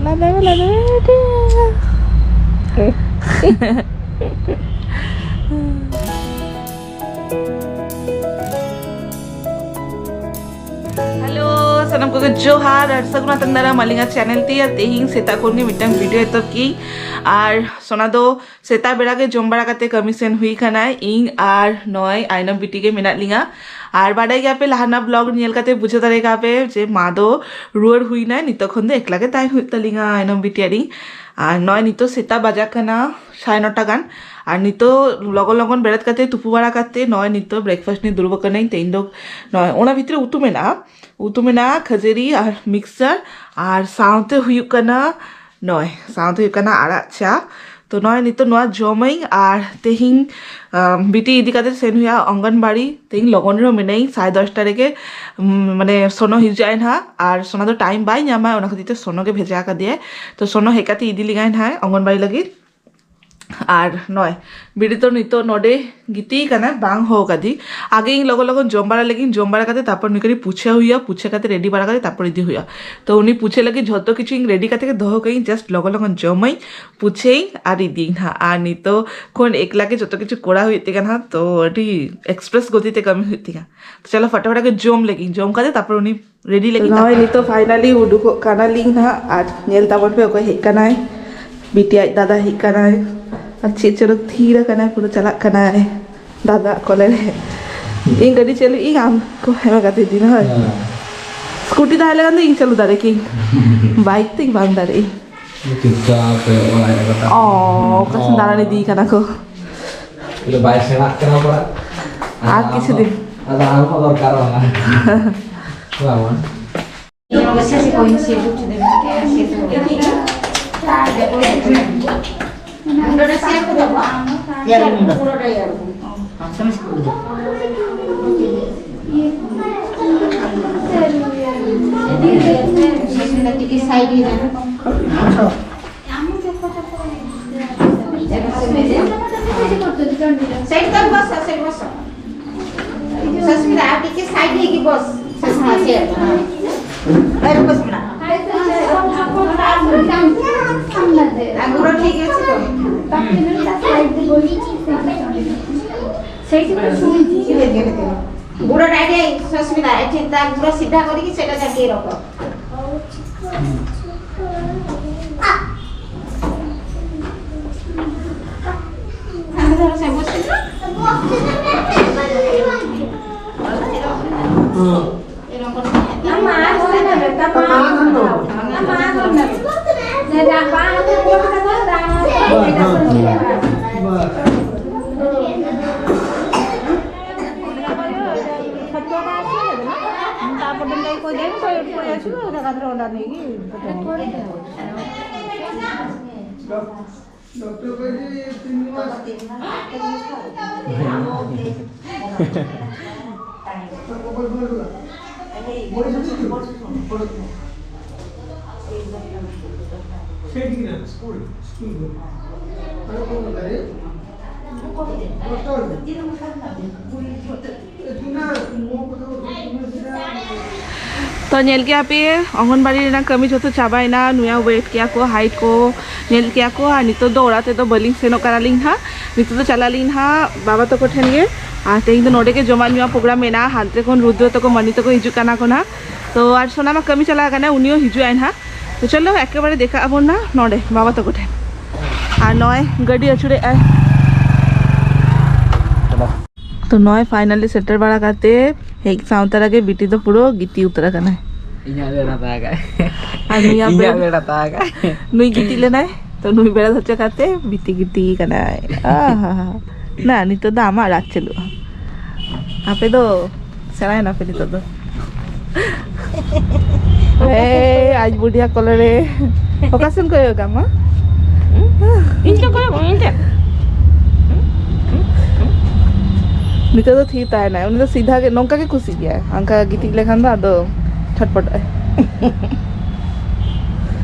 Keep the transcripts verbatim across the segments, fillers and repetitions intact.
ᱞᱟᱫᱮ ᱢᱮ, ᱞᱟᱫᱮ ᱢᱮ, ᱵᱤᱴᱤ᱾ ᱦᱮᱞᱳ, ᱥᱟᱱᱟᱢ ᱠᱚᱜᱮ ᱡᱚᱦᱟᱨ ᱟᱨ ᱥᱟᱹᱜᱩᱱ ᱟᱛᱟᱝ ᱫᱟᱨᱟᱢ ᱟᱹᱞᱤᱧᱟᱜ ᱪᱮᱱᱮᱞ ᱛᱮ᱾ ᱟᱨ ᱛᱮᱦᱮᱧ ᱥᱮᱛᱟᱜ ᱠᱷᱚᱱ ᱜᱮ ᱢᱤᱫᱴᱟᱝ ᱵᱷᱤᱰᱤᱭᱳ ᱮᱛᱚᱦᱚᱵ ᱠᱤᱧ᱾ ᱟᱨ ᱥᱳᱱᱟ ᱫᱚ ᱥᱮᱛᱟᱜ ᱵᱮᱲᱟ ᱜᱮ ᱡᱚᱢ ᱵᱟᱲᱟ ᱠᱟᱛᱮ ᱠᱟᱹᱢᱤ ᱥᱮᱱ ᱦᱩᱭ ᱠᱟᱱᱟᱭ᱾ ᱤᱧ ᱟᱨ ᱱᱚᱜᱼᱚᱭ ᱟᱭᱱᱚᱢ ᱵᱤᱴᱤ ᱜᱮ ᱢᱮᱱᱟᱜ ᱞᱤᱧᱟ᱾ ᱟᱨ ᱵᱟᱰᱟᱭ ᱜᱮᱭᱟᱯᱮ, ᱞᱟᱦᱟᱱᱟᱜ ᱵᱞᱚᱜ ᱧᱮᱞ ᱠᱟᱛᱮ ᱵᱩᱡᱷᱟᱹᱣ ᱫᱟᱲᱮ ᱠᱟᱜᱼᱟ ᱯᱮ ᱡᱮ ᱢᱟ ᱫᱚ ᱨᱩᱣᱟᱹᱲ ᱦᱩᱭᱱᱟᱭ, ᱱᱤᱛᱚᱜ ᱠᱷᱚᱱ ᱫᱚ ᱮᱠᱞᱟ ᱜᱮ ᱛᱟᱦᱮᱱ ᱦᱩᱭᱩᱜ ᱛᱟᱹᱞᱤᱧᱟ ᱟᱭᱱᱚᱢ ᱵᱤᱴᱤ ᱟᱨ ᱤᱧ᱾ ᱟᱨ ᱱᱚᱜᱼᱚᱭ ᱱᱤᱛᱚᱜ ᱥᱮᱛᱟᱜ ᱵᱟᱡᱟᱜ ᱠᱟᱱᱟ ᱥᱟᱲᱮ ᱱᱚᱴᱟ ᱜᱟᱱ᱾ ᱟᱨ ᱱᱤᱛᱚᱜ ᱞᱚᱜᱚᱱ ᱞᱚᱜᱚᱱ ᱵᱮᱨᱮᱫ ᱠᱟᱛᱮ, ᱛᱩᱯᱩ ᱵᱟᱲᱟ ᱠᱟᱛᱮ ᱱᱚᱜᱼᱚᱭ ᱱᱤᱛᱚᱜ ᱵᱨᱮᱠᱯᱷᱟᱥᱴ ᱱᱤᱭᱮ ᱫᱩᱲᱩᱵ ᱟᱠᱟᱱᱟᱹᱧ᱾ ᱛᱮᱦᱮᱧ ᱫᱚ ᱱᱚᱜᱼᱚᱭ ᱚᱱᱟ ᱵᱷᱤᱛᱨᱤ ᱨᱮ ᱩᱛᱩ ᱢᱮᱱᱟᱜᱼᱟ, ᱩᱛᱩ ᱢᱮᱱᱟᱜᱼᱟ, ᱠᱷᱟᱹᱡᱟᱹᱲᱤ ᱟᱨ ᱢᱤᱠᱥᱪᱟᱨ, ᱟᱨ ᱥᱟᱶᱛᱮ ᱦᱩᱭᱩᱜ ᱠᱟᱱᱟ ᱱᱚᱜᱼᱚᱭ, ᱥᱟᱶᱛᱮ ᱦᱩᱭᱩᱜ ᱠᱟᱱᱟ ᱟᱲᱟᱜ ᱪᱟ᱾ ᱛᱚ ᱱᱚᱜᱼᱚᱭ ᱱᱤᱛᱚᱜ ᱱᱚᱣᱟ ᱡᱚᱢᱟᱹᱧ ᱟᱨ ᱛᱮᱦᱮᱧ, ᱟᱢ, ᱵᱤᱴᱤ ᱤᱫᱤ ᱠᱟᱛᱮ ᱥᱮᱱ ᱦᱩᱭᱩᱜᱼᱟ ᱚᱝᱜᱚᱱᱵᱟᱲᱤ᱾ ᱛᱮᱦᱮᱧ ᱞᱚᱜᱚᱱ ᱨᱮᱦᱚᱸ ᱢᱮᱱᱟᱹᱧ, ᱥᱟᱲᱮ ᱫᱚᱥᱴᱟ ᱨᱮᱜᱮ, ᱩᱢ, ᱢᱟᱱᱮ ᱥᱚᱱᱚ ᱦᱤᱡᱩᱜ ᱟᱭ ᱱᱟᱦᱟᱜ, ᱟᱨ ᱥᱚᱱᱟ ᱫᱚ ᱴᱟᱭᱤᱢ ᱵᱟᱭ ᱧᱟᱢᱟ, ᱚᱱᱟ ᱠᱷᱟᱹᱛᱤᱨ ᱛᱮ ᱥᱚᱱᱚ ᱜᱮ ᱵᱷᱮᱡᱟ ᱠᱟᱫᱮᱭᱟᱭ᱾ ᱛᱚ ᱥᱚᱱᱚ ᱦᱮᱡ ᱠᱟᱛᱮ ᱤᱫᱤ ᱞᱮᱜᱟᱭ ᱱᱟᱦᱟᱜ ᱚᱝᱜᱚᱱᱵᱟᱲᱤ ᱞᱟᱹᱜᱤᱫ᱾ ᱟᱨ ᱱᱚᱜᱼᱚᱭ ᱵᱤᱴᱤ ᱫᱚ ᱱᱤᱛᱚᱜ ᱱᱚᱰᱮ ᱜᱤᱛᱤᱡ ᱠᱟᱱᱟᱭ, ᱵᱟᱝ ᱦᱚᱦᱚ ᱠᱟᱫᱮ᱾ ᱟᱜᱮ ᱤᱧ ᱞᱚᱜᱚᱱ ᱞᱚᱜᱚᱱ ᱡᱚᱢ ᱵᱟᱲᱟ ᱞᱮᱜᱤᱧ, ᱡᱚᱢ ᱵᱟᱲᱟ ᱠᱟᱛᱮ ᱛᱟᱨᱯᱚᱨ ᱱᱩᱭ ᱠᱟᱹᱴᱤᱡ ᱯᱩᱪᱷᱟᱹ ᱦᱩᱭᱩᱜᱼᱟ, ᱯᱩᱪᱷᱟᱹ ᱠᱟᱛᱮ ᱨᱮᱰᱤ ᱵᱟᱲᱟ ᱠᱟᱛᱮ ᱛᱟᱨᱯᱚᱨ ᱤᱫᱤ ᱦᱩᱭᱩᱜᱼᱟ᱾ ᱛᱚ ᱩᱱᱤ ᱯᱩᱪᱷᱟᱹ ᱞᱟᱹᱜᱤᱫ ᱡᱷᱚᱛᱚ ᱠᱤᱪᱷᱩ ᱤᱧ ᱨᱮᱰᱤ ᱠᱟᱛᱮ ᱜᱮ ᱫᱚᱦᱚ ᱠᱟᱜ ᱤᱧ, just ᱞᱚᱜᱚᱱ ᱞᱚᱜᱚᱱ ᱡᱚᱢᱟᱹᱧ, ᱯᱩᱪᱷᱟᱹᱭᱟᱹᱧ ᱟᱨ ᱤᱫᱤᱭᱟᱹᱧ ᱦᱟᱸᱜ᱾ ᱟᱨ ᱱᱤᱛᱚᱜ ᱠᱷᱚᱱ ᱮᱠᱞᱟ ᱜᱮ ᱡᱚᱛᱚ ᱠᱤᱪᱷᱩ ᱠᱚᱨᱟᱣ ᱦᱩᱭᱩᱜ ᱛᱤᱧᱟ ᱦᱟᱸᱜ, ᱛᱚ ᱟᱹᱰᱤ ᱮᱠᱥᱯᱨᱮᱥ ᱜᱚᱛᱤ ᱛᱮ ᱠᱟᱹᱢᱤ ᱦᱩᱭᱩᱜ ᱛᱤᱧᱟ᱾ ᱛᱚ ᱪᱚᱞᱚ ᱯᱷᱟᱴᱟᱯᱷᱟᱴᱟ ᱜᱮ ᱡᱚᱢ ᱞᱮᱜᱤᱧ, ᱡᱚᱢ ᱠᱟᱛᱮ ᱛᱟᱨᱯᱚᱨ ᱩᱱᱤ ᱨᱮᱰᱤ ᱞᱟᱹᱜᱤᱫ᱾ ᱱᱚᱜᱼᱚᱭ ᱱᱤᱛᱚᱜ ᱯᱷᱟᱭᱱᱟᱞᱤ ᱩᱰᱩᱠᱚᱜ ᱠᱟᱱᱟᱞᱤᱧ ᱱᱟᱦᱟᱜ, ᱟᱨ ᱧᱮᱞ ᱛᱟᱵᱚᱱ ᱯᱮ ᱚᱠᱚᱭ ᱦᱮᱡ ᱠᱟᱱᱟᱭ᱾ ᱵᱤᱴᱤ ᱟᱡ ᱫᱟᱫᱟ ᱦᱮᱡ ᱠᱟᱱᱟᱭ, ᱟᱨ ᱪᱮᱫ ᱪᱚᱨᱚᱠ ᱛᱷᱤᱨ ᱟᱠᱟᱱᱟᱭ, ᱯᱩᱨᱟᱹ ᱪᱟᱞᱟᱜ ᱠᱟᱱᱟᱭ ᱫᱟᱫᱟ ᱠᱚᱞᱮ ᱨᱮ᱾ ᱤᱧ ᱜᱟᱹᱰᱤ ᱪᱟᱹᱞᱩᱭ ᱤᱧ, ᱟᱢ ᱠᱚ ᱦᱮᱢᱟ ᱠᱟᱛᱮ ᱫᱤᱱ ᱦᱳᱭ᱾ ᱦᱮᱸ᱾ ᱥᱠᱩᱴᱤ ᱛᱟᱦᱮᱸ ᱞᱮᱠᱷᱟᱱ ᱫᱚ ᱤᱧ ᱪᱟᱹᱞᱩ ᱫᱟᱲᱮ ᱠᱤᱧ, ᱵᱟᱭᱤᱠ ᱛᱮ ᱤᱧ ᱵᱟᱝ ᱫᱟᱲᱮᱭᱟᱜ ᱤᱧ᱾ ᱪᱩᱯᱪᱟᱯ ᱠᱚᱭᱚᱜ ᱵᱟᱲᱟᱭᱮᱫ ᱠᱚ ᱛᱟᱦᱮᱸ᱾ ᱚ, ᱚᱠᱟ ᱥᱮᱱ ᱫᱟᱬᱟᱱ ᱤᱫᱤ ᱠᱟᱱᱟ ᱠᱚ᱾ ᱵᱚᱞᱮ ᱵᱟᱭ ᱥᱮᱬᱟᱜ ᱠᱟᱱᱟ ᱯᱟᱲᱟ᱾ ᱟᱨ ᱠᱤᱪᱷᱩ ᱫᱤᱱ᱾ ᱟᱫᱚ ᱟᱢ ᱦᱚᱸ ᱫᱚᱨᱠᱟᱨᱚᱜᱼᱟ᱾ ᱵᱟᱝ, ᱵᱟᱝ᱾ Yo no sé si coincide mucho de lo que hace todo. Ya lo mismo. Side করে বসো, side বসো। ସସ୍ମିତା, ଆଉ ଟିକେ ସାଇଡ୍ ହେଇକି ବସ। ସସ୍ମିତା, ସେ, ହଁ। ଏ, ବସ, ପୁରା। ଆଉ ଗୋଡ଼ ଠିକ୍ ଅଛି ତ? ସେଇଠି ମୁଁ ଶୁଣିଛି। ଧୀରେ, ଧୀରେ, ଧୀରେ। ଗୋଡ଼ଟା ଏଠି, ସସ୍ମିତା, ଏଠି ତା ଗୋଡ଼ ସିଧା କରିକି ସେଇଟା ଜାକିକି ରଖ। ଡକ୍ଟର କହିଛି ତିନି ମାସ। ସେଇଠିକି ନା, ସ୍କୁଲ, ସ୍କୁଲ। ᱛᱚ, ᱧᱮᱞ ᱠᱮᱜᱼᱟ ᱯᱮ, ᱚᱝᱜᱚᱱᱵᱟᱲᱤ ᱨᱮᱱᱟᱜ ᱠᱟᱹᱢᱤ ᱡᱷᱚᱛᱚ ᱪᱟᱵᱟᱭᱮᱱᱟ᱾ ᱱᱩᱭᱟᱜ ᱣᱮᱴ ᱠᱮᱜᱼᱟ ᱠᱚ, ᱦᱟᱭᱤᱴ ᱠᱚ ᱧᱮᱞ ᱠᱮᱜᱼᱟ ᱠᱚ᱾ ᱟᱨ ᱱᱤᱛᱚᱜ ᱫᱚ ᱚᱲᱟᱜ ᱛᱮᱫᱚ ᱵᱟᱹᱞᱤᱧ ᱥᱮᱱᱚᱜ ᱠᱟᱱᱟᱞᱤᱧ ᱦᱟᱸᱜ᱾ ᱱᱤᱛᱚᱜ ᱫᱚ ᱪᱟᱞᱟᱜ ᱟᱹᱞᱤᱧ ᱦᱟᱸᱜ ᱵᱟᱵᱟ ᱛᱟᱠᱚ ᱴᱷᱮᱱ ᱜᱮ᱾ ᱟᱨ ᱛᱮᱦᱮᱧ ᱫᱚ ᱱᱚᱰᱮ ᱜᱮ ᱡᱚᱢᱟᱜ ᱧᱩᱣᱟᱜ ᱯᱨᱳᱜᱨᱟᱢ ᱢᱮᱱᱟᱜᱼᱟ᱾ ᱦᱟᱱᱛᱮ ᱠᱷᱚᱱ ᱨᱩᱫᱨᱚ ᱛᱟᱠᱚ, ᱢᱟᱹᱱᱤ ᱛᱟᱠᱚ ᱦᱤᱡᱩᱜ ᱠᱟᱱᱟ ᱠᱚ ᱱᱟᱦᱟᱜ᱾ ᱛᱚ, ᱟᱨ ᱥᱳᱱᱟ ᱢᱟ ᱠᱟᱹᱢᱤ ᱪᱟᱞᱟᱣ ᱠᱟᱱᱟ, ᱩᱱᱤ ᱦᱚᱸ ᱦᱤᱡᱩᱜ ᱟᱭ ᱱᱟᱦᱟᱜ᱾ ᱛᱚ, ᱪᱚᱞᱚ, ᱮᱠᱮᱵᱟᱨᱮ ᱫᱮᱠᱷᱟᱜ ᱟᱵᱚᱱ ᱱᱟ ᱱᱚᱰᱮ ᱵᱟᱵᱟ ᱛᱟᱠᱚ ᱴᱷᱮᱱ᱾ ᱟᱨ ᱱᱚᱜᱼᱚᱭ ᱜᱟᱹᱰᱤ ᱟᱹᱪᱩᱨᱮᱜᱼᱟᱭ᱾ ᱛᱚ, ᱱᱚᱜᱼᱚᱭ ᱯᱷᱟᱭᱱᱟᱞᱤ ᱥᱮᱴᱮᱨ ᱵᱟᱲᱟ ᱠᱟᱛᱮ ᱦᱮᱡ ᱥᱟᱶ ᱛᱟᱨᱟ ᱜᱮ ᱵᱤᱴᱤ ᱫᱚ ᱯᱩᱨᱟᱹ ᱜᱤᱛᱤᱡ ᱩᱛᱟᱹᱨ ᱟᱠᱟᱱᱟᱭ᱾ ᱤᱧᱟᱹᱜ ᱫᱚ ᱱᱟᱯᱟᱭ ᱠᱟᱜ᱾ ᱟᱨ ᱱᱩᱭ ᱟᱯᱮ ᱤᱧᱟᱹᱜ ᱫᱚ ᱱᱟᱯᱟᱭ ᱠᱟᱜ᱾ ᱱᱩᱭ ᱜᱤᱛᱤᱡ ᱞᱮᱱᱟᱭ, ᱛᱚ ᱱᱩᱭ ᱵᱮᱲᱟ ᱦᱚᱪᱚ ᱠᱟᱛᱮ ᱵᱤᱴᱤ ᱜᱤᱛᱤᱡ ᱠᱟᱱᱟᱭ᱾ ᱟᱦᱟ᱾ ᱱᱟ, ᱱᱤᱛᱚᱜ ᱫᱚ ᱟᱢᱟᱜ ᱨᱟᱡᱽ ᱪᱟᱹᱞᱩᱜᱼᱟ᱾ ᱟᱯᱮ ᱫᱚ ᱥᱮᱬᱟᱭᱮᱱᱟ ᱯᱮ ᱱᱤᱛᱚᱜ ᱫᱚ᱾ ᱦᱮ, ᱟᱡ ᱵᱩᱰᱷᱤᱭᱟ ᱠᱚᱞᱮ ᱨᱮ᱾ ᱚᱠᱟ ᱥᱮᱱ ᱠᱚᱭᱚᱜ ᱟᱢᱟ? ᱤᱧ ᱴᱷᱮᱱ ᱠᱚᱭᱚᱜ ᱢᱮ, ᱤᱧ ᱴᱷᱮᱱ᱾ ᱱᱤᱛᱚᱜ ᱫᱚ ᱛᱷᱤᱨ ᱛᱟᱦᱮᱱᱟᱭ᱾ ᱩᱱᱤ ᱫᱚ ᱥᱤᱫᱷᱟ ᱜᱮ, ᱱᱚᱝᱠᱟ ᱜᱮ ᱠᱩᱥᱤᱜ ᱜᱮᱭᱟᱭ᱾ ᱚᱱᱠᱟ ᱜᱤᱛᱤᱡ ᱞᱮᱠᱷᱟᱱ ᱫᱚ ᱟᱫᱚ ᱪᱷᱚᱴᱯᱚᱴᱚᱜ ᱟᱭ᱾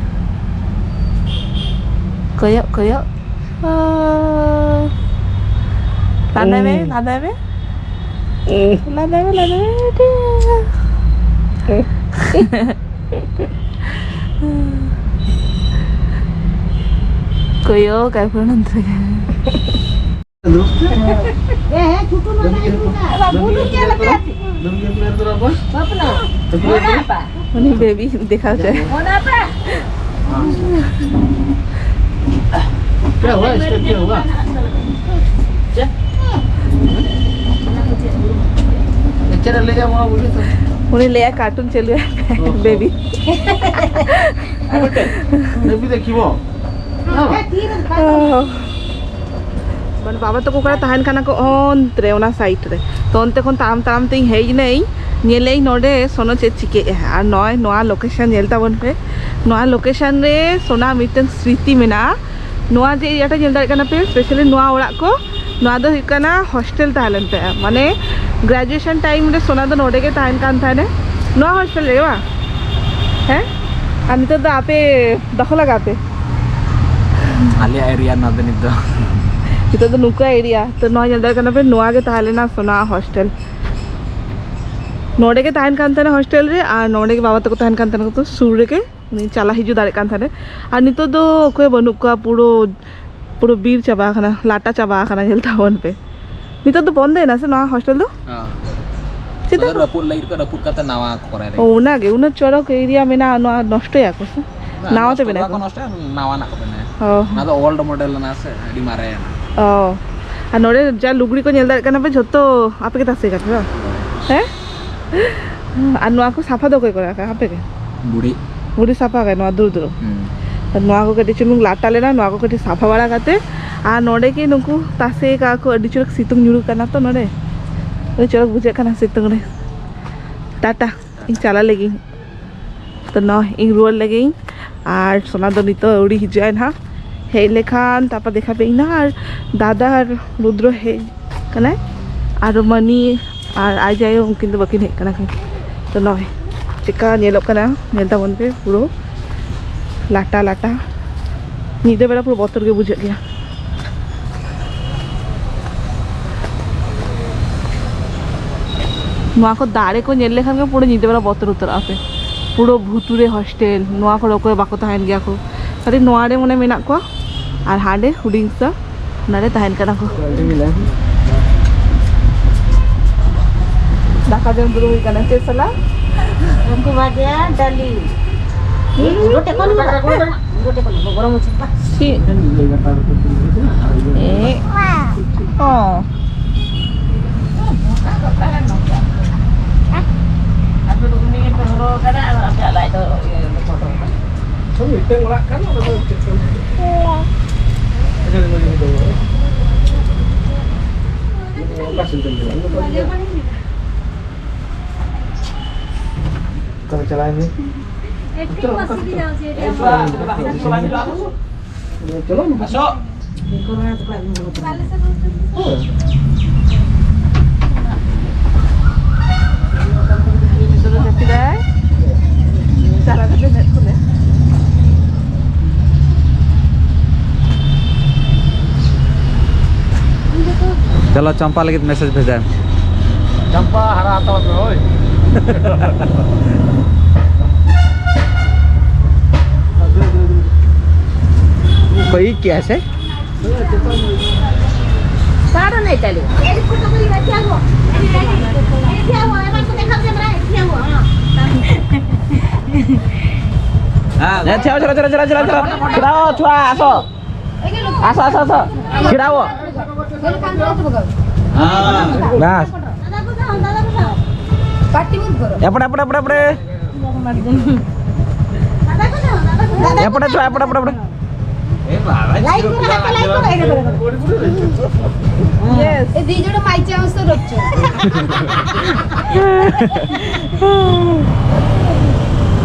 ᱠᱚᱭᱚᱜ, ᱠᱚᱭᱚᱜ᱾ ᱟᱸ᱾ ᱞᱟᱸᱫᱟᱭ ᱢᱮ, ᱩᱸ᱾ ᱞᱟᱸᱫᱟᱭ ᱢᱮ᱾ ᱞᱟᱸᱫᱟ ᱢᱮ, ᱞᱟᱸᱫᱟ ᱢᱮ᱾ ᱠᱚᱭᱚᱜ ᱟᱭ ᱯᱮ ᱱᱚᱱᱛᱮ ᱜᱮ᱾ ᱦᱮᱸ, ᱦᱮᱸ, ᱪᱷᱩᱴᱩ ᱱᱚᱰᱮ ᱦᱤᱡᱩᱜ ᱠᱟᱱᱟ᱾ ᱵᱟᱹᱵᱩ ᱫᱚ ᱪᱮᱫ ᱞᱮᱠᱟ? ᱵᱟᱹᱵᱩ ᱫᱚ ᱪᱮᱫ ᱞᱮᱠᱟ? ᱵᱟᱹᱵᱩ ᱫᱚ ᱪᱮᱫ ᱞᱮᱠᱟ? ᱩᱱᱤ ᱵᱮᱵᱤ ᱫᱮᱠᱷᱟᱣ ᱦᱚᱪᱚᱭ᱾ ᱚᱱᱟ ᱯᱮ᱾ क्या हुआ? इसका क्या हुआ? क्या? lecture ले जाओ, वहाँ बोलिए तो। ᱩᱱᱤ ᱞᱟᱹᱭᱟ ᱠᱟᱨᱴᱩᱱ ᱪᱟᱹᱞᱩᱭᱟ ᱯᱮ, ᱚ, ᱦᱚᱸ᱾ ᱵᱮᱵᱤ᱾ ᱵᱮᱵᱤ ᱫᱮᱠᱷᱤᱵᱚ᱾ ᱦᱮᱸ, ᱛᱤ ᱨᱮ ᱠᱟᱨᱴᱩᱱ᱾ ᱚ᱾ ᱢᱟᱱᱮ ᱵᱟᱵᱟ ᱛᱟᱠᱚ ᱚᱠᱟᱨᱮ ᱛᱟᱦᱮᱱ ᱠᱟᱱᱟ ᱠᱚ, ᱚᱱᱛᱮ ᱨᱮ, ᱚᱱᱟ side ᱨᱮ᱾ ᱛᱚ ᱚᱱᱛᱮ ᱠᱷᱚᱱ ᱛᱟᱲᱟᱢ ᱛᱟᱲᱟᱢ ᱛᱮᱧ ᱦᱮᱡ ᱮᱱᱟᱹᱧ, ᱧᱮᱞᱮᱧ ᱱᱚᱰᱮ ᱥᱳᱱᱳ ᱪᱮᱫ ᱪᱤᱠᱟᱹᱭᱮᱫᱼᱟ᱾ ᱟᱨ ᱱᱚᱜᱼᱚᱭ ᱱᱚᱣᱟ location ᱧᱮᱞ ᱛᱟᱵᱚᱱ ᱯᱮ, ᱱᱚᱣᱟ location ᱨᱮ ᱥᱳᱱᱟ ᱢᱤᱫᱴᱟᱝ ᱥᱨᱤᱛᱤ ᱢᱮᱱᱟᱜᱼᱟ᱾ ᱱᱚᱣᱟ ᱡᱮ area ᱴᱟ ᱧᱮᱞ ᱫᱟᱲᱮᱭᱟᱜ ᱠᱟᱱᱟ ᱯᱮ, specially ᱱᱚᱣᱟ ᱚᱲᱟᱜ ᱠᱚ, ᱱᱚᱣᱟ ᱫᱚ ᱦᱩᱭᱩᱜ ᱠᱟᱱᱟ hostel ᱛᱟᱦᱮᱸ ᱞᱮᱱ ᱛᱟᱭᱟ, ᱢᱟᱱᱮ graduation time ᱨᱮ ᱥᱳᱱᱟ ᱫᱚ ᱱᱚᱰᱮ ᱜᱮ ᱛᱟᱦᱮᱱ ᱠᱟᱱ ᱛᱟᱦᱮᱱᱟ, ᱱᱚᱣᱟ hostel ᱨᱮᱜᱮ ᱵᱟᱝ? ᱦᱮᱸ? ᱟᱨ ᱱᱤᱛᱚᱜ ᱫᱚ ᱟᱯᱮ ᱫᱚᱠᱷᱚᱞ ᱟᱠᱟᱫ ᱯᱮ? ᱟᱞᱮᱭᱟᱜ area ᱱᱚᱣᱟ ᱫᱚ ᱱᱤᱛ ᱫᱚ᱾ ᱱᱤᱛᱚᱜ ᱫᱚ ᱱᱩᱠᱩᱣᱟᱜ area᱾ ᱛᱚ ᱱᱚᱣᱟ ᱧᱮᱞ ᱫᱟᱲᱮᱭᱟᱜ ᱠᱟᱱᱟ ᱯᱮ, ᱱᱚᱣᱟ ᱜᱮ ᱛᱟᱦᱮᱸ ᱞᱮᱱᱟ ᱥᱳᱱᱟ hostel᱾ ᱱᱚᱰᱮ ᱜᱮ ᱛᱟᱦᱮᱱ ᱠᱟᱱ ᱛᱟᱦᱮᱱᱟ hostel ᱨᱮ, ᱟᱨ ᱱᱚᱰᱮ ᱜᱮ ᱵᱟᱵᱟ ᱛᱟᱠᱚ ᱛᱟᱦᱮᱱ ᱠᱟᱱ ᱛᱟᱦᱮᱱᱟ ᱠᱚ, ᱥᱩᱨ ᱨᱮᱜᱮ ᱩᱱᱤ ᱪᱟᱞᱟᱣ ᱦᱤᱡᱩᱜ ᱫᱟᱲᱮᱭᱟᱜ ᱠᱟᱱ ᱛᱟᱦᱮᱱᱟ᱾ ᱟᱨ ᱱᱤᱛᱚᱜ ᱫᱚ ᱚᱠᱚᱭ ᱵᱟᱹᱱᱩᱜ ᱠᱚᱣᱟ, ᱯᱩᱨᱟᱹ, ᱯᱩᱨᱟᱹ ᱵᱤᱨ ᱪᱟᱵᱟ ᱟᱠᱟᱱᱟ, ᱞᱟᱴᱟ ᱪᱟᱵᱟ ᱟᱠᱟᱱᱟ, ᱧᱮᱞ ᱛᱟᱵᱚᱱ ᱯᱮ᱾ ᱱᱤᱛᱚᱜ ᱫᱚ ᱵᱚᱱᱫᱚᱭᱮᱱᱟ ᱥᱮ ᱱᱚᱣᱟ hostel ᱫᱚ? ᱦᱮᱸ᱾ ᱪᱮᱫᱟᱜ? ᱚᱱᱟ ᱨᱟᱹᱯᱩᱫ ᱞᱟᱹᱜᱤᱫ ᱠᱚ ᱨᱟᱹᱯᱩᱫ ᱠᱟᱛᱮ ᱱᱟᱣᱟ ᱠᱚ ᱠᱚᱨᱟᱣ ᱞᱟᱹᱜᱤᱫ᱾ ᱚ, ᱚᱱᱟᱜᱮ, ᱩᱱᱟᱹᱜ ᱪᱚᱨᱚᱠ area ᱢᱮᱱᱟᱜᱼᱟ, ᱱᱚᱣᱟ ᱱᱚᱥᱴᱚᱭᱟᱠᱚ ᱥᱮ? ᱵᱟᱝ, ᱱᱟᱣᱟ ᱛᱮ ᱱᱚᱥᱴᱚ ᱵᱮᱱᱟᱣ ᱫᱚ ᱵᱟᱠᱚ ᱠᱚ? ᱱᱚᱥᱴᱚᱭᱟ, ᱱᱟᱣᱟᱱᱟᱜ ᱠᱚ ᱵᱮᱱᱟᱣᱟ᱾ ᱚ᱾ ᱚᱱᱟ ᱫᱚ old model ᱠᱟᱱᱟ ᱥᱮ, ᱟᱹᱰᱤ ᱢᱟᱨᱮᱭᱟᱱᱟ᱾ ᱚ᱾ ᱟᱨ ᱱᱚᱰᱮ ᱡᱟ ᱞᱩᱜᱽᱲᱤ ᱠᱚ ᱧᱮᱞ ᱫᱟᱲᱮᱭᱟᱜ ᱠᱟᱱᱟ ᱯᱮ, ᱡᱷᱚᱛᱚ ᱟᱯᱮ ᱜᱮ ᱛᱟᱥᱮ ᱠᱟᱫᱟ ᱯᱮ ᱵᱟᱝ? ᱦᱮᱸ? ᱟᱨ ᱱᱚᱣᱟ ᱠᱚ ᱥᱟᱯᱷᱟ ᱫᱚ ᱚᱠᱚᱭ ᱠᱚᱨᱟᱣ ᱠᱟᱜᱼᱟ? ᱟᱯᱮ ᱜᱮ? ᱵᱩᱲᱤ᱾ ᱵᱩᱲᱤ ᱥᱟᱯᱷᱟ ᱠᱟᱜᱼᱟ ᱱᱚᱣᱟ ᱫᱩᱲᱩᱵ ᱫᱩᱲᱩᱵ᱾ ᱦᱩᱸ᱾ ᱛᱚ ᱱᱚᱣᱟ ᱠᱚ ᱠᱟᱹᱴᱤᱡ ᱪᱩᱞᱩᱝ ᱞᱟᱴᱟ ᱞᱮᱱᱟ, ᱱᱚᱣᱟ ᱠᱚ ᱠᱟᱹᱴᱤᱡ ᱥᱟᱯᱷᱟ ᱵᱟᱲᱟ ᱠᱟᱛᱮ, ᱟᱨ ᱱᱚᱰᱮ ᱜᱮ ᱱᱩᱠᱩ ᱛᱟᱥᱮ ᱠᱟᱜᱼᱟ ᱠᱚ, ᱟᱹᱰᱤ ᱪᱚᱨᱚᱠ ᱥᱤᱛᱩᱝ ᱧᱩᱨᱩᱜ ᱠᱟᱱᱟ ᱛᱚ ᱱᱚᱰᱮ᱾ ᱟᱹᱰᱤ ᱪᱚᱨᱚᱠ ᱵᱩᱡᱷᱟᱹᱜ ᱠᱟᱱᱟ ᱥᱤᱛᱩᱝ ᱨᱮ᱾ ᱴᱟᱴᱟ, ᱤᱧ ᱪᱟᱞᱟᱜ ᱞᱟᱹᱜᱤᱫ᱾ ᱛᱚ ᱱᱚᱜᱼᱚᱭ ᱤᱧ ᱨᱩᱣᱟᱹᱲ ᱞᱟᱹᱜᱤᱫ ᱤᱧ, ᱟᱨ ᱥᱳᱱᱟ ᱫᱚ ᱱᱤᱛᱚᱜ ᱟᱹᱣᱲᱤ ᱦᱤᱡᱩᱜᱼᱟᱭ ᱱᱟᱦᱟᱜ, ᱦᱮᱡ ᱞᱮᱠᱷᱟᱱ ᱛᱟᱨᱯᱚᱨ ᱫᱮᱠᱷᱟ ᱯᱮ ᱤᱧ ᱱᱟᱦᱟᱜ᱾ ᱟᱨ ᱫᱟᱫᱟ ᱟᱨ ᱨᱩᱫᱨᱚ ᱦᱮᱡ ᱠᱟᱱᱟᱭ, ᱟᱨ ᱢᱟᱹᱱᱤ ᱟᱨ ᱟᱡ ᱟᱭᱳ ᱩᱱᱠᱤᱱ ᱫᱚ ᱵᱟᱹᱠᱤᱱ ᱦᱮᱡ ᱠᱟᱱᱟ ᱠᱤᱱ᱾ ᱛᱚ ᱱᱚᱜᱼᱚᱭ ᱪᱮᱠᱟ ᱧᱮᱞᱚᱜ ᱠᱟᱱᱟ, ᱧᱮᱞ ᱛᱟᱵᱚᱱ ᱯᱮ, ᱯᱩᱨᱟᱹ ᱞᱟᱴᱟ ᱞᱟᱴᱟ᱾ ᱧᱤᱫᱟᱹ ᱵᱮᱲᱟ ᱯᱩᱨᱟᱹ ᱵᱚᱛᱚᱨ ᱜᱮ ᱵᱩᱡᱷᱟᱹᱜ ᱜᱮᱭᱟ᱾ ᱱᱚᱣᱟ ᱠᱚ ᱫᱟᱨᱮ ᱠᱚ ᱧᱮᱞ ᱞᱮᱠᱷᱟᱱ ᱜᱮ ᱯᱩᱨᱟᱹ ᱧᱤᱫᱟᱹ ᱵᱮᱲᱟ ᱵᱚᱛᱚᱨ ᱩᱛᱟᱹᱨᱚᱜᱼᱟ ᱯᱮ᱾ ᱯᱩᱨᱟᱹ ᱵᱷᱩᱛᱩᱨᱮ ᱦᱳᱥᱴᱮᱞ, ᱱᱚᱣᱟ ᱠᱚᱨᱮ ᱚᱠᱚᱭ ᱵᱟᱠᱚ ᱛᱟᱦᱮᱱ ᱜᱮᱭᱟ ᱠᱚ᱾ ᱠᱷᱟᱹᱞᱤ ᱱᱚᱣᱟ ᱨᱮ ᱢᱚᱱᱮ ᱢᱮᱱᱟᱜ ᱠᱚᱣᱟ, ᱟᱨ ᱦᱟᱸᱰᱮ ᱦᱩᱰᱤᱧ ᱥᱟ ᱚᱱᱟᱨᱮ ᱛᱟᱦᱮᱱ ᱠᱟᱱᱟ ᱠᱚ᱾ ᱫᱟᱠᱟ ᱡᱚᱢ ᱫᱩᱲᱩᱵ ᱦᱩᱭ ᱠᱟᱱᱟ᱾ ᱪᱮᱫ ᱥᱟᱞᱟᱜ? ᱩᱱᱠᱩ ᱵᱷᱟᱡᱟ, ᱰᱟᱹᱞᱤ᱾ ᱦᱩᱸ? ᱜᱚᱴᱮ ᱠᱚ ᱱᱩᱱᱟᱹᱜ? ᱜᱚᱴᱮ ᱠᱚ ᱱᱩᱱᱟᱹᱜ? ᱜᱚᱨᱚᱢ ᱢᱟᱪᱷᱟ᱾ ᱪᱮᱫ? ᱮ᱾ ᱚ᱾ ᱟᱯᱮ ᱫᱚ ᱩᱱᱤ ᱜᱮᱯᱮ ᱦᱚᱨᱦᱚ ᱟᱠᱟᱫᱟ, ᱟᱨ ᱟᱯᱮᱭᱟᱜ ᱞᱟᱡ ᱫᱚ ᱤᱭᱟᱹ ᱞᱚᱥᱚᱫᱚᱜ ᱠᱟᱱᱟ᱾ ᱢᱤᱫᱴᱟᱝ ᱚᱲᱟᱜ ᱠᱟᱱᱟ, ᱚᱱᱟ ᱫᱚ ᱪᱮᱫ ᱠᱟᱱᱟ? ᱟᱪᱪᱷᱟ, ᱱᱚᱜᱼᱚᱭ ᱱᱤᱭᱟᱹ ᱫᱚ᱾ ᱚᱠᱟ ᱥᱮᱫ ᱛᱮᱢ ᱪᱟᱞᱟᱜᱼᱟ? ᱚᱠᱟ ᱨᱮ ᱪᱟᱞᱟᱣ ᱮᱱ ᱜᱮ? ᱮᱠᱴᱩ ᱚᱥᱩᱵᱤᱫᱷᱟ ᱦᱚᱪᱚᱭᱮᱫᱟ᱾ ᱪᱟᱞᱟᱜ ᱢᱮ᱾ ᱟᱥᱚᱜ᱾ ᱪᱚᱞᱚ, ᱪᱟᱢᱯᱟ ᱞᱟᱹᱜᱤᱫ ᱢᱮᱥᱮᱡᱽ ᱵᱷᱮᱡᱟᱭ ᱢᱮ᱾ ᱪᱟᱢᱯᱟ, ᱦᱟᱨᱟ ᱦᱟᱛᱟᱲᱚᱜ ᱢᱮ, ᱦᱳᱭ᱾ कोई क्या है? पारो नहीं चले। हाँ। ए, छुआ, छुआ, छुआ, छुआ, छुआ। छुआ, छुआ, आसो। आसो, आसो, आसो। छिड़ाओ। हाँ। बस। एपड़े, एपड़े, एपड़े, एपड़े। एपड़े छुआ, एपड़े, एपड़े, एपड़े। ए बाबा, लाइक करो, हाथ लाइक करो, एने करो। यस। ए दी जोड़ माइचा हंस तो रखो।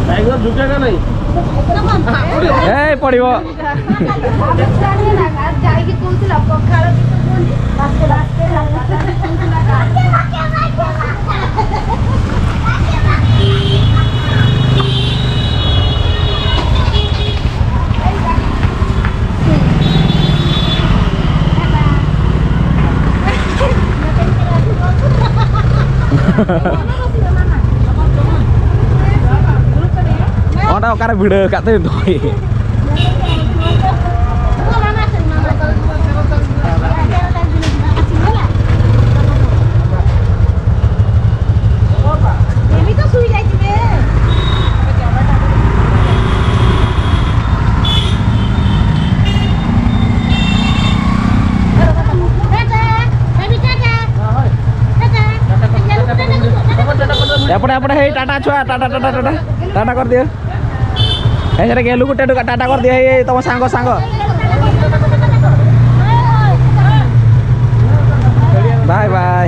टाइगर झुकेगा नहीं। ए, पड़िबो। ᱚᱸᱰᱮ ᱚᱠᱟᱨᱮ ᱵᱷᱤᱲᱟᱹᱣ ᱟᱠᱟᱫ ᱛᱮ ᱫᱚᱦᱚᱭ᱾ ଏପଟେ ଏପଟେ ହେଇ ଟାଟା ଛୁଆ, ଟାଟା ଟାଟା ଟାଟା। ଟାଟା କରିଦିଅ। ଏ ସେଟା ଗେଲୁକୁ ଟେଡୁ ଟାଟା କରିଦିଅ। ହେଇ ହେଇ ତମ ସାଙ୍ଗ ସାଙ୍ଗ। Bye bye.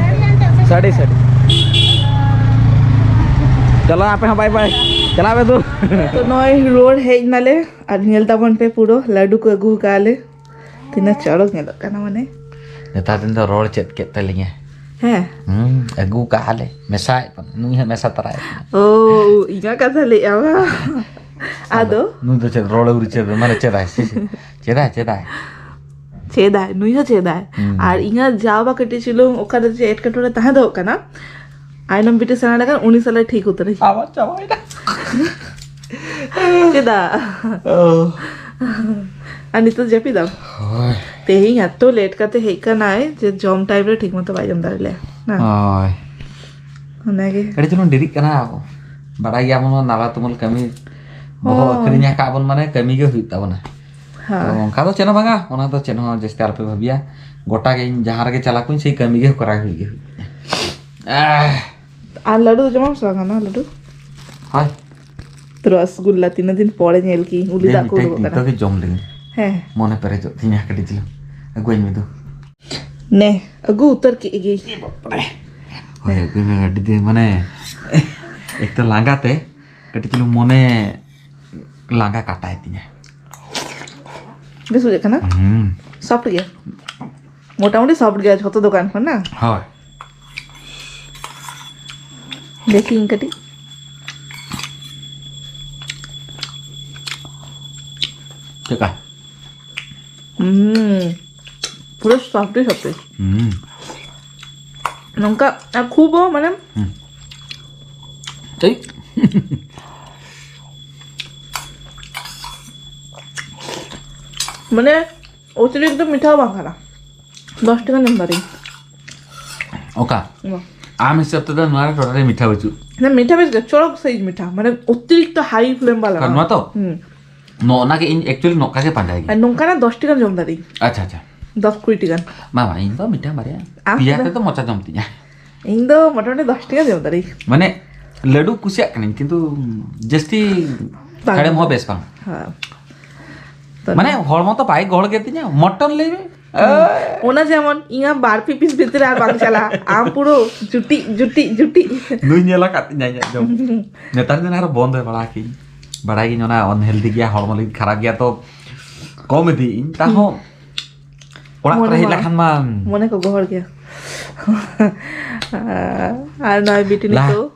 ᱥᱟᱹᱰᱤ ᱥᱟᱹᱰᱤ᱾ ᱪᱟᱞᱟᱣ ᱟᱯᱮ ᱦᱚᱸ ᱵᱟᱭ ᱵᱟᱭ᱾ ᱪᱟᱞᱟᱣ ᱢᱮ ᱛᱚ᱾ ᱛᱚ ᱱᱚᱜᱼᱚᱭ ᱨᱩᱣᱟᱹᱲ ᱦᱮᱡ ᱱᱟᱞᱮ ᱟᱨ ᱧᱮᱞ ᱛᱟᱵᱚᱱ ᱯᱮ ᱯᱩᱨᱟᱹ ᱞᱟᱹᱰᱩ ᱠᱚ ᱟᱹᱜᱩ ᱟᱠᱟᱫ ᱞᱮ᱾ ᱛᱤᱱᱟᱹᱜ ᱪᱚᱨᱚᱠ ᱧᱮᱞᱚᱜ ᱠᱟᱱᱟ ᱢᱟᱱᱮ᱾ ᱱᱮᱛᱟᱨ ᱫᱤᱱ ᱫᱚ ᱨᱚᱲ ᱪᱮᱫ ᱠᱮᱫ ᱛᱟᱹᱞᱤᱧᱟ᱾ ᱦᱮᱸ᱾ ᱦᱩᱸ, ᱟᱹᱜᱩ ᱠᱟᱜᱼᱟ ᱞᱮ, ᱢᱮᱥᱟᱭᱮᱫ ᱵᱚᱱᱟ, ᱱᱩᱭ ᱦᱚᱸ ᱢᱮᱥᱟ ᱛᱚᱨᱟᱭᱮᱫ ᱵᱚᱱᱟ᱾ ᱳ, ᱤᱧᱟᱹᱜ ᱠᱟᱛᱷᱟ ᱞᱟᱹᱭᱮᱜᱼᱟ ᱵᱟᱝ? ᱟᱫᱚ? ᱱᱩᱭ ᱫᱚ ᱪᱮᱫ ᱨᱚᱲ ᱟᱹᱣᱨᱤ ᱪᱮᱫ, ᱢᱟᱱᱮ ᱪᱮᱫᱟᱭ ᱥᱮ ᱪᱮᱫ? ᱪᱮᱫᱟᱭ, ᱪᱮᱫᱟᱭ᱾ ᱪᱮᱫᱟᱭ, ᱱᱩᱭ ᱦᱚᱸ ᱪᱮᱫᱟᱭ᱾ ᱦᱩᱸ᱾ ᱟᱨ ᱤᱧᱟᱹᱜ ᱡᱟᱣ ᱵᱟ ᱠᱟᱹᱴᱤᱡ ᱪᱩᱞᱩᱝ ᱚᱠᱟᱨᱮ ᱪᱮᱫ ᱮᱴᱠᱮᱴᱚᱬᱮ ᱛᱟᱦᱮᱸ ᱫᱚᱦᱚᱜ ᱠᱟᱱᱟ, ᱟᱭᱱᱚᱢ ᱵᱤᱴᱤ ᱥᱮᱬᱟ ᱞᱮᱠᱷᱟᱱ ᱩᱱᱤ ᱥᱟᱞᱟᱜ ᱴᱷᱤᱠ ᱩᱛᱟᱹᱨᱟᱹᱧ᱾ ᱟᱵᱟᱨ ᱪᱟᱵᱟᱭᱮᱱᱟ᱾ ᱪᱮᱫᱟᱜ? ᱳ᱾ ᱟᱨ ᱱᱤᱛᱚᱜ ᱡᱟᱹᱯᱤᱫᱟᱢ? ᱦᱳᱭ᱾ ᱛᱮᱦᱮᱧ ᱮᱛᱚ ᱞᱮᱴ ᱠᱟᱛᱮ ᱦᱮᱡ ᱠᱟᱱᱟᱭ ᱡᱮ ᱡᱚᱢ ᱴᱟᱭᱤᱢ ᱨᱮ ᱴᱷᱤᱠ ᱢᱚᱛᱚ ᱵᱟᱭ ᱡᱚᱢ ᱫᱟᱲᱮ ᱞᱮᱭᱟ᱾ ᱦᱮᱸ᱾ ᱦᱳᱭ᱾ ᱚᱱᱟᱜᱮ᱾ ᱟᱹᱰᱤ ᱪᱩᱞᱩᱝ ᱰᱮᱨᱤᱜ ᱠᱟᱱᱟ᱾ ᱵᱟᱲᱟᱭ ᱜᱮᱭᱟ ᱵᱚᱱ ᱱᱟᱞᱟ ᱛᱩᱢᱟᱹᱞ ᱠᱟᱹᱢᱤ᱾ ᱵᱚᱦᱚᱜ ᱦᱳᱭ᱾ ᱟᱹᱠᱷᱨᱤᱧ ᱟᱠᱟᱫ ᱵᱚᱱ ᱢᱟᱱᱮ ᱠᱟᱹᱢᱤ ᱜᱮ ᱦᱩᱭᱩᱜ ᱛᱟᱵᱚᱱᱟ᱾ ᱦᱳᱭ᱾ ᱛᱚ ᱚᱱᱠᱟ ᱫᱚ ᱪᱮᱫ ᱦᱚᱸ ᱵᱟᱝᱟ, ᱚᱱᱟ ᱫᱚ ᱪᱮᱫ ᱦᱚᱸ ᱡᱟᱹᱥᱛᱤ ᱟᱞᱚᱯᱮ ᱵᱷᱟᱹᱵᱤᱭᱟ᱾ ᱜᱚᱴᱟ ᱜᱮ ᱤᱧ ᱡᱟᱦᱟᱸ ᱨᱮᱜᱮ ᱪᱟᱞᱟᱜ ᱠᱚᱧ ᱥᱮᱭ ᱠᱟᱹᱢᱤ ᱜᱮ ᱠᱚᱨᱟᱣ ᱦᱩᱭᱩᱜ ᱜᱮ ᱦᱩᱭᱩᱜ ᱛᱤᱧᱟ᱾ ᱟᱦ᱾ ᱟᱨ ᱞᱟᱹᱰᱩ ᱫᱚ ᱡᱚᱢᱟᱢ ᱥᱮ ᱵᱟᱝᱟ ᱱᱚᱣᱟ ᱞᱟᱹᱰᱩ? ᱦᱳᱭ᱾ ᱨᱚᱥᱜᱩᱞᱞᱟ ᱛᱤᱱᱟᱹᱜ ᱫᱤᱱ ᱯᱚᱨᱮ ᱧᱮᱞ ᱠᱤᱧ, ᱩᱞᱤ ᱫᱮ ᱫᱟᱜ ᱠᱚ ᱢᱤᱫᱴᱮᱡ ᱩᱰᱩᱠᱚᱜ ᱠᱟᱱᱟ᱾ ᱱᱤᱛᱚᱜ ᱜᱮ ᱡᱚᱢ ᱞᱮᱜᱤᱧ᱾ ᱦᱮᱸ᱾ ᱢᱚᱱᱮ ᱯᱮᱨᱮᱡᱚᱜ ᱛᱤᱧᱟ ᱠᱟᱹᱴᱤᱡ ᱪᱩᱞᱩᱝ᱾ ᱟᱹᱜᱩᱣᱟᱹᱧ ᱢᱮ ᱫᱩ᱾ ᱱᱮ, ᱟᱹᱜᱩ ᱩᱛᱟᱹᱨ ᱠᱮᱫ ᱜᱮ᱾ ᱦᱳᱭ, ᱟᱹᱜᱩᱭ ᱢᱮ ᱟᱹᱰᱤ ᱫᱤᱱ, ᱢᱟᱱᱮ, ᱮᱠ ᱛᱚ ᱞᱟᱸᱜᱟ ᱛᱮ ᱠᱟᱹᱴᱤᱡ ᱪᱩᱞᱩᱝ ᱢᱚᱱᱮ ᱞᱟᱸᱜᱟ ᱠᱟᱴᱟᱭ ᱛᱤᱧᱟ᱾ ᱵᱮᱥ ᱵᱩᱡᱷᱟᱹᱜ ᱠᱟᱱᱟ? ᱦᱩᱸ᱾ ᱥᱚᱯᱷᱴ ᱜᱮᱭᱟ? ᱢᱚᱴᱟᱢᱩᱴᱤ ᱥᱚᱯᱷᱴ ᱜᱮᱭᱟ ᱡᱷᱚᱛᱚ ᱫᱚᱠᱟᱱ ᱠᱷᱚᱱ, ᱱᱟ? ᱦᱳᱭ᱾ ᱫᱮᱠᱷᱤᱧ ᱠᱟᱹᱴᱤᱡ᱾ ᱪᱮᱫᱠᱟ? ᱦᱩᱸ, ᱯᱩᱨᱟᱹ ᱥᱚᱯᱷᱴ ᱥᱚᱯᱷᱴ᱾ ᱦᱩᱸ᱾ ᱱᱚᱝᱠᱟ ᱟᱨ ᱠᱷᱩᱵ ᱦᱚᱸ ᱢᱟᱱᱮ ᱦᱩᱸ᱾ ᱴᱷᱤᱠ᱾ ᱢᱟᱱᱮ ᱚᱛᱤᱨᱤᱠᱛᱚ ᱢᱤᱴᱷᱟ ᱦᱚᱸ ᱵᱟᱝ ᱠᱟᱱᱟ᱾ ᱫᱚᱥ ᱴᱤ ᱜᱟᱱ ᱡᱚᱢ ᱫᱟᱲᱮᱭᱟᱜᱼᱟ᱾ ᱚᱠᱟ? ᱱᱚᱣᱟ᱾ ᱟᱢ ᱦᱤᱥᱟᱹᱵ ᱛᱮᱫᱚ ᱱᱚᱣᱟ ᱨᱮ ᱴᱳᱴᱟᱞᱤ ᱢᱤᱴᱷᱟ ᱵᱟᱹᱪᱩᱜ? ᱦᱮᱸ, ᱢᱤᱴᱷᱟ ᱵᱮᱥ ᱜᱮ, ᱪᱚᱨᱚᱠ ᱥᱟᱭᱤᱡ ᱢᱤᱴᱷᱟ, ᱢᱟᱱᱮ ᱚᱛᱤᱨᱤᱠᱛᱚ ᱦᱟᱭ ᱯᱷᱞᱮᱢ ᱵᱟᱞᱟ᱾ ᱟᱨ ᱱᱚᱣᱟ ᱛᱚ? ᱦᱩᱸ᱾ ᱱᱚᱜᱼᱚ ᱱᱚᱣᱟ ᱜᱮ ᱤᱧ actually ᱱᱚᱝᱠᱟ ᱜᱮ ᱯᱟᱸᱡᱟᱭ ᱜᱮ᱾ ᱟᱨ ᱱᱚᱝᱠᱟᱱᱟᱜ ᱫᱚᱥ ᱴᱤ ᱜᱟᱱ ᱡᱚᱢ ᱫᱟᱲᱮᱭᱟᱜᱼᱟ᱾ ᱟᱪᱪᱷᱟ, ᱟᱪᱪᱷᱟ᱾ ᱫᱚᱥ ᱠᱩᱲᱤ ᱴᱤ ᱜᱟᱱ᱾ ᱵᱟᱝ, ᱵᱟᱝ, ᱤᱧ ᱫᱚ ᱢᱤᱫᱴᱟᱝ ᱵᱟᱨᱭᱟ᱾ ᱟᱢ ᱯᱮᱭᱟ ᱫᱚ? ᱛᱮᱫᱚ ᱢᱚᱪᱟ ᱡᱚᱢ ᱛᱤᱧᱟ᱾ ᱤᱧ ᱫᱚ ᱢᱚᱴᱟᱢᱩᱴᱤ ᱫᱚᱥ ᱴᱤ ᱜᱟᱱ ᱡᱚᱢ ᱫᱟᱲᱮᱭᱟᱜᱼᱟ᱾ ᱢᱟᱱᱮ ᱞᱟᱹᱰᱩ ᱠᱩᱥᱤᱭᱟᱜ ᱠᱟᱹᱱᱟᱹᱧ, ᱠᱤᱱᱛᱩ ᱡᱟᱹᱥᱛᱤ ᱵᱟᱝ᱾ ᱦᱮᱲᱮᱢ ᱦᱚᱸ ᱵᱮᱥ ᱵᱟᱝ᱾ ᱦᱮᱸ᱾ ᱛᱚ ᱢᱟᱱᱮ ᱱᱚᱣᱟ ᱦᱚᱲᱢᱚ ᱛᱚ ᱵᱟᱭ ᱜᱚᱦᱚᱲ ᱜᱮ ᱛᱤᱧᱟ, ᱢᱚᱴᱚᱱ ᱞᱟᱹᱭ ᱢᱮ᱾ ᱦᱩᱸ᱾ ᱚᱱᱟ ᱡᱮᱢᱚᱱ ᱤᱧᱟᱹᱜ ᱵᱟᱨ ᱯᱤ ᱯᱤᱥ ᱵᱷᱤᱛᱨᱤ ᱨᱮ ᱟᱨ ᱵᱟᱝ ᱪᱟᱞᱟᱜᱼᱟ, ᱟᱢ ᱯᱩᱨᱟᱹ ᱡᱩᱴᱤ, ᱡᱩᱴᱤ, ᱡᱩᱴᱤ᱾ ᱱᱩᱭ ᱧᱮᱞ ᱟᱠᱟᱫ ᱛᱤᱧᱟ ᱤᱧᱟᱹᱜ ᱡᱚᱢ᱾ ᱱᱮᱛᱟᱨ ᱫᱤᱱ ᱟᱨᱚ ᱵᱚᱱᱫᱚ ᱵᱟᱲᱟ ᱠᱤᱧ, ᱵᱟᱲᱟᱭ ᱜᱤᱧ ᱚᱱᱟ unhealthy ᱜᱮᱭᱟ, ᱦᱚᱲᱢᱚ ᱞᱟᱹᱜᱤᱫ ᱠᱷᱟᱨᱟᱯ ᱜᱮᱭᱟ, ᱛᱚ ᱠᱚᱢ ᱤᱫᱤᱭᱟᱹᱧ᱾ ᱛᱟᱦᱚᱸ ᱚᱲᱟᱜ ᱢᱚᱱᱮ ᱠᱚᱨᱮ ᱦᱮᱡ ᱢᱟ, ᱞᱮᱠᱷᱟᱱ ᱢᱟ ᱢᱚᱱᱮ ᱠᱚ ᱜᱚᱦᱚᱲ ᱜᱮᱭᱟ᱾ ᱟᱨ ᱱᱚᱜᱼᱚᱭ ᱵᱤᱴᱤ ᱞᱟᱦᱟ ᱱᱤᱛᱚᱜ,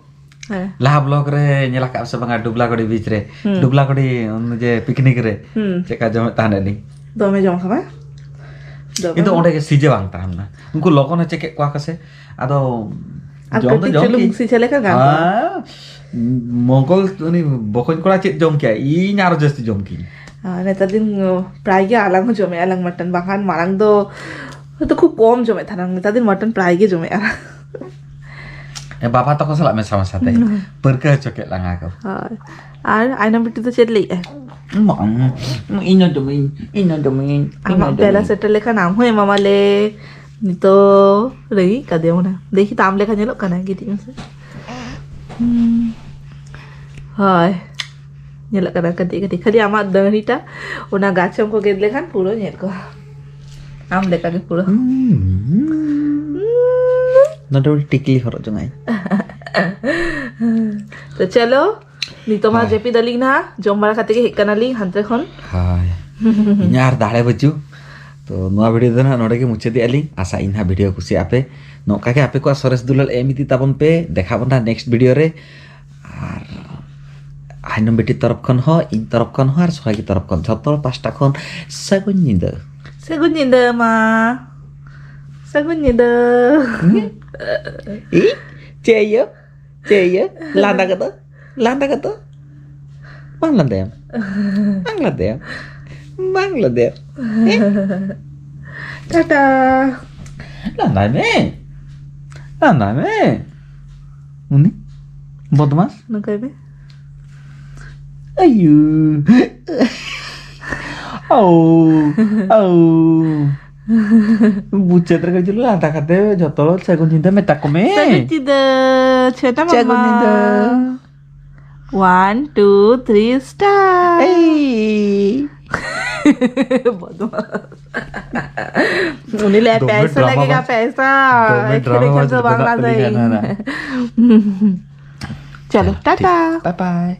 ᱦᱮᱸ᱾ ᱞᱟᱦᱟ vlog ᱨᱮ ᱧᱮᱞ ᱟᱠᱟᱫ ᱥᱮ ᱵᱟᱝᱟ, ᱰᱩᱵᱞᱟᱜᱚᱲᱤ beach ᱨᱮ, ᱦᱩᱸ᱾ ᱰᱩᱵᱞᱟᱜᱚᱲᱤ ᱚᱱᱮ ᱡᱮ picnic ᱨᱮ ᱦᱩᱸ᱾ ᱪᱮᱫᱠᱟ ᱡᱚᱢᱮᱫ ᱛᱟᱦᱮᱱ ᱟᱹᱞᱤᱧ? ᱫᱚᱢᱮ ᱡᱚᱢ ᱠᱟᱫᱟ᱾ ᱫᱚᱢᱮ ᱤᱧ ᱫᱚ ᱡᱚᱢ᱾ ᱚᱸᱰᱮ ᱜᱮ ᱥᱤᱡᱮ ᱵᱟᱝ ᱛᱟᱦᱮᱸ ᱞᱮᱱᱟ᱾ ᱩᱱᱠᱩ ᱞᱚᱜᱚᱱᱮ ᱪᱮᱠᱮᱫ ᱠᱚᱣᱟ ᱠᱚ ᱥᱮ, ᱟᱫᱚ ᱟᱨ ᱡᱚᱢ ᱫᱚ ᱠᱟᱹᱴᱤᱡ ᱡᱚᱢ ᱪᱩᱞᱩᱝ ᱠᱤᱧ᱾ ᱥᱤᱡᱮ ᱞᱮᱠᱷᱟᱱ ᱜᱟᱱ ᱠᱚᱜᱼᱟ᱾ ᱦᱮᱸ, ᱢᱚᱝᱜᱚᱞ ᱩᱱᱤ ᱵᱚᱠᱚᱧ ᱠᱚᱲᱟ ᱪᱮᱫ ᱡᱚᱢ ᱠᱮᱜᱼᱟ, ᱤᱧ ᱟᱨᱚ ᱡᱟᱹᱥᱛᱤ ᱡᱚᱢ ᱠᱤᱧ᱾ ᱟᱨ ᱱᱮᱛᱟᱨ ᱫᱤᱱ, ᱚ, ᱯᱨᱟᱭ ᱜᱮ ᱟᱞᱟᱝ ᱦᱚᱸ ᱡᱚᱢᱮᱜᱼᱟ ᱞᱟᱝ ᱢᱟᱴᱚᱱ, ᱵᱟᱝᱠᱷᱟᱱ ᱢᱟᱲᱟᱝ ᱫᱚ ᱦᱚᱭᱛᱳ ᱠᱷᱩᱵ ᱠᱚᱢ ᱡᱚᱢᱮᱫ ᱛᱟᱦᱮᱱᱟ, ᱱᱮᱛᱟᱨ ᱫᱤᱱ ᱢᱟᱴᱚᱱ ᱯᱨᱟᱭ ᱜᱮ ᱡᱚᱢᱮᱜᱼᱟ᱾ ᱮ, ᱵᱟᱵᱟ ᱛᱟᱠᱚ ᱥᱟᱞᱟᱜ ᱢᱮᱥᱟ ᱢᱮᱥᱟ ᱛᱮ ᱦᱩᱸ᱾ ᱯᱟᱹᱨᱠᱟᱹ ᱦᱚᱪᱚ ᱠᱮᱫ ᱞᱟᱝᱟ ᱠᱚ᱾ ᱦᱳᱭ᱾ ᱟᱨ ᱟᱭᱱᱚᱢ ᱵᱤᱴᱤ ᱫᱚ ᱪᱮᱫ ᱞᱟᱹᱭᱮᱜᱼᱟᱭ? ᱵᱟᱝ, ᱤᱧ ᱦᱚᱸ ᱡᱚᱢᱟᱹᱧ, ᱤᱧ ᱦᱚᱸ ᱡᱚᱢᱟᱹᱧ, ᱤᱧ ᱟᱢᱟᱜ ᱦᱚᱸ ᱵᱮᱞᱟ ᱡᱚᱢᱟᱹᱧ᱾ ᱥᱮᱴᱮᱨ ᱞᱮᱠᱷᱟᱱ ᱟᱢ ᱦᱚᱸ ᱮᱢᱟᱢᱟᱞᱮ᱾ ᱱᱤᱛᱚᱜ ᱨᱟᱹᱜᱤ ᱠᱟᱫᱮᱭᱟ ᱢᱚᱱᱮ᱾ ᱫᱮᱠᱷᱤ ᱛᱚ ᱟᱢ ᱞᱮᱠᱟ ᱧᱮᱞᱚᱜ ᱠᱟᱱᱟᱭ, ᱜᱤᱛᱤᱡ ᱢᱮᱥᱮ᱾ ᱦᱩᱸ᱾ ᱦᱳᱭ᱾ ᱧᱮᱞᱚᱜ ᱠᱟᱱᱟ ᱠᱟᱹᱴᱤᱡ ᱠᱟᱹᱴᱤᱡ᱾ ᱠᱷᱟᱹᱞᱤ ᱟᱢᱟᱜ ᱫᱟᱹᱦᱲᱤᱴᱟ, ᱚᱱᱟ ᱜᱟᱪᱷᱚᱢ ᱠᱚ ᱜᱮᱫ ᱞᱮᱠᱷᱟᱱ ᱯᱩᱨᱟᱹ ᱧᱮᱞ ᱠᱚᱜᱼᱟ᱾ ᱟᱢ ᱞᱮᱠᱟ ᱜᱮ ᱯᱩᱨᱟᱹ᱾ ᱦᱩᱸ᱾ ᱱᱚᱰᱮ ᱢᱤᱫᱴᱤᱡ ᱴᱤᱠᱞᱤ ᱦᱚᱨᱚᱜ ᱡᱚᱝᱟᱭ᱾ ᱛᱚ ᱪᱚᱞᱚ, ᱱᱤᱛᱚᱜ ᱢᱟ ᱦᱳᱭ᱾ ᱡᱟᱹᱯᱤᱫ ᱟᱹᱞᱤᱧ ᱱᱟᱦᱟᱜ, ᱡᱚᱢ ᱵᱟᱲᱟ ᱠᱟᱛᱮ ᱜᱮ ᱦᱮᱡ ᱠᱟᱱᱟᱞᱤᱧ ᱦᱟᱱᱛᱮ ᱠᱷᱚᱱ᱾ ᱦᱳᱭ᱾ ᱤᱧᱟᱹᱜ ᱟᱨ ᱫᱟᱲᱮ ᱵᱟᱹᱪᱩᱜ᱾ ᱛᱚ ᱱᱚᱣᱟ video ᱫᱚ ᱱᱟᱦᱟᱜ ᱱᱚᱰᱮ ᱜᱮ ᱢᱩᱪᱟᱹᱫᱮᱜᱼᱟ ᱞᱤᱧ᱾ ᱟᱥᱟ ᱤᱧ ᱱᱟᱦᱟᱜ video ᱠᱩᱥᱤᱭᱟᱜᱼᱟ ᱯᱮ᱾ ᱱᱚᱝᱠᱟ ᱜᱮ ᱟᱯᱮ ᱠᱚᱣᱟᱜ ᱥᱚᱨᱮᱥ ᱫᱩᱞᱟᱹᱲ ᱮᱢ ᱤᱫᱤ ᱛᱟᱵᱚᱱ ᱯᱮ᱾ ᱫᱮᱠᱷᱟᱜ ᱵᱚᱱ ᱱᱟᱦᱟᱜ next video ᱨᱮ᱾ ᱟᱨ ᱟᱭᱱᱚᱢ ᱵᱤᱴᱤ ᱛᱚᱨᱚᱯ ᱠᱷᱚᱱ ᱦᱚᱸ, ᱤᱧ ᱛᱚᱨᱚᱯ ᱠᱷᱚᱱ ᱦᱚᱸ ᱟᱨ ᱥᱚᱦᱟᱜᱤ ᱛᱚᱨᱚᱯ ᱠᱷᱚᱱ, ᱡᱷᱚᱛᱚ ᱦᱚᱲ ᱯᱟᱥᱴᱟ ᱠᱷᱚᱱ ᱥᱟᱹᱜᱩᱱ ᱧᱤᱫᱟᱹ᱾ ᱥᱟᱹᱜᱩᱱ ᱧᱤᱫᱟᱹ ᱢᱟ᱾ ᱥᱟᱹᱜᱩᱱ ᱧᱤᱫᱟᱹ᱾ ᱤ? ᱪᱮᱫ ᱤᱭᱟᱹ? ᱪᱮᱫ ᱤᱭᱟᱹ? ᱞᱟᱸᱫᱟ ᱠᱚᱫᱚ? ᱞᱟᱸᱫᱟ ᱠᱚᱫᱚ? ᱵᱟᱝ ᱞᱟᱸᱫᱟᱭᱟᱢ? ᱵᱟᱝ ᱞᱟᱸᱫᱟᱭᱟᱢ? ᱵᱟᱝᱞᱟᱫᱮᱥ᱾ ᱴᱟᱴᱟ᱾ ᱞᱟᱸᱫᱟᱭ ᱢᱮ, ᱞᱟᱸᱫᱟᱭ ᱢᱮ᱾ ᱩᱱᱤ ᱵᱚᱫᱢᱟᱥ᱾ ᱱᱚᱝᱠᱟᱭ ᱢᱮ᱾ ᱟᱭᱩ᱾ ᱟᱣ, ᱟᱣ᱾ ᱵᱩᱪᱟᱹᱫ ᱨᱮᱜᱮ ᱡᱩᱞᱩ ᱞᱟᱸᱫᱟ ᱠᱟᱛᱮ ᱡᱚᱛᱚ ᱦᱚᱲ ᱥᱟᱹᱜᱩᱱ ᱧᱤᱫᱟᱹ ᱢᱮᱛᱟ ᱠᱚ ᱢᱮ᱾ ᱥᱟᱹᱜᱩᱱ ᱧᱤᱫᱟᱹ, ᱪᱷᱚᱭᱴᱟ ᱥᱟᱹᱜᱩᱱ ᱢᱟᱢᱟ᱾ ᱧᱤᱫᱟᱹ᱾ One, two, three, start. ᱮᱭ᱾ ᱵᱚᱫᱢᱟᱥ᱾ ᱩᱱᱤ ᱞᱟᱹᱭᱟ, ᱫᱚᱢᱮ ᱯᱮᱭᱥᱟ ᱰᱨᱟᱢᱟ ᱞᱟᱜᱮᱜᱟ, ᱵᱟᱝ? ᱯᱮᱭᱥᱟ᱾ ᱫᱚᱢᱮ ᱮᱠᱷᱮᱱ ᱰᱨᱟᱢᱟ ᱮᱠᱷᱮᱱ ᱵᱟᱝ ᱫᱚ ᱵᱟᱝ ᱪᱮᱫᱟᱜ ᱞᱟᱹᱭ ᱞᱟᱹᱭᱟ? ᱱᱟ, ᱱᱟ᱾ ᱪᱚᱞᱚ, ᱴᱟᱴᱟ᱾ ᱵᱟᱭ ᱵᱟᱭ᱾